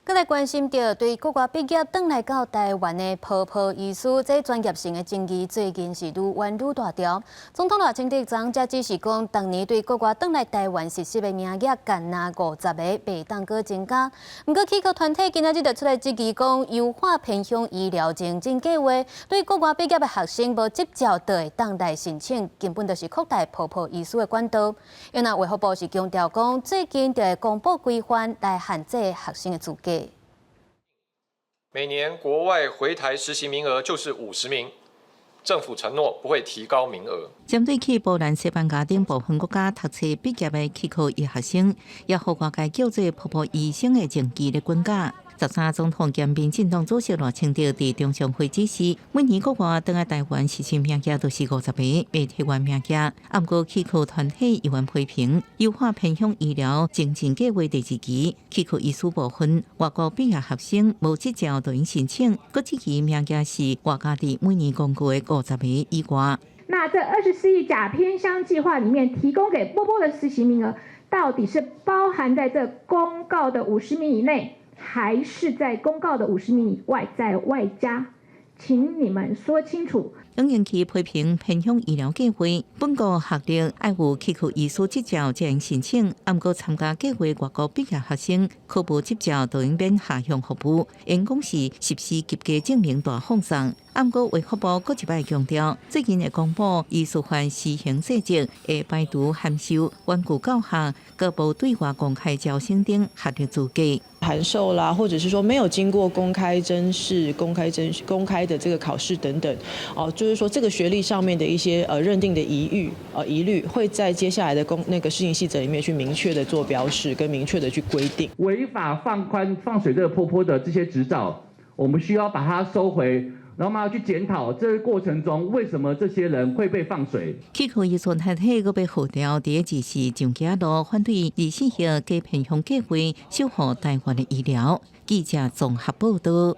閣來關心著對國外畢業轉來到台灣的婆婆醫師，這專業性的爭議最近是愈演愈大條。總統賴清德昨才指示講，逐年對國外轉來台灣實習的名額，干焦50个，袂當閣增加。毋過齒科團體今仔日就出來質疑講，優化偏鄉醫療認證計畫，對國外畢業的學生無執照就會當來申請，根本就是擴大婆婆醫師的管道。因為衛福部是強調講，最近就會公布規範來限制學生的資格。每年國外回台實習名額就是50名，政府承諾不會提高名額。針對去波蘭、西班牙等部分國家讀冊畢業的齒科醫學生，也予外界叫做婆婆醫生的爭議咧滾價。13總統兼民進黨主席賴清德佇中常會指示，每年國外轉來台灣實習名額都是50個，袂提懸名額。毋過齒科團體猶原批評，優化偏鄉醫療認證計畫第二期，齒科醫師部分外國畢業學生無執照就用申請，閣質疑名額是外加佇每年公告的50個以外。那這24億甲偏鄉計劃裡面提供給波波的實習名額，到底是包含在這公告的50名以內，還是在公告的50名以外再外加？請你們說清楚。楊英奇批評偏鄉醫療計劃，本國學歷愛有齒科醫師執照才能申請，毋過參加計劃外國畢業學生考無執照就用免下鄉服務，因講是實施及格證明大放送。毋過衛福部閣一擺強調，最近會公布醫師法施行細則，會排除函授、遠距教學、閣無對外公開招生等學歷資格。函授啦，或者是說沒有經過公開甄試、公開甄公開的這個考試等等，哦，就是說這個學歷上面的一些認定的疑慮，會在接下來的公那個施行細則裡面去明確的做標示，跟明確的去規定。違法放寬放水這個坡坡的這些執照，我們需要把它收回。然後我們要去檢討這個過程中為什麼這些人會被放水。齒科醫師團體閣欲號召佇咧支持上街路反對24億加偏鄉計畫，守護台灣的醫療。記者綜合報道。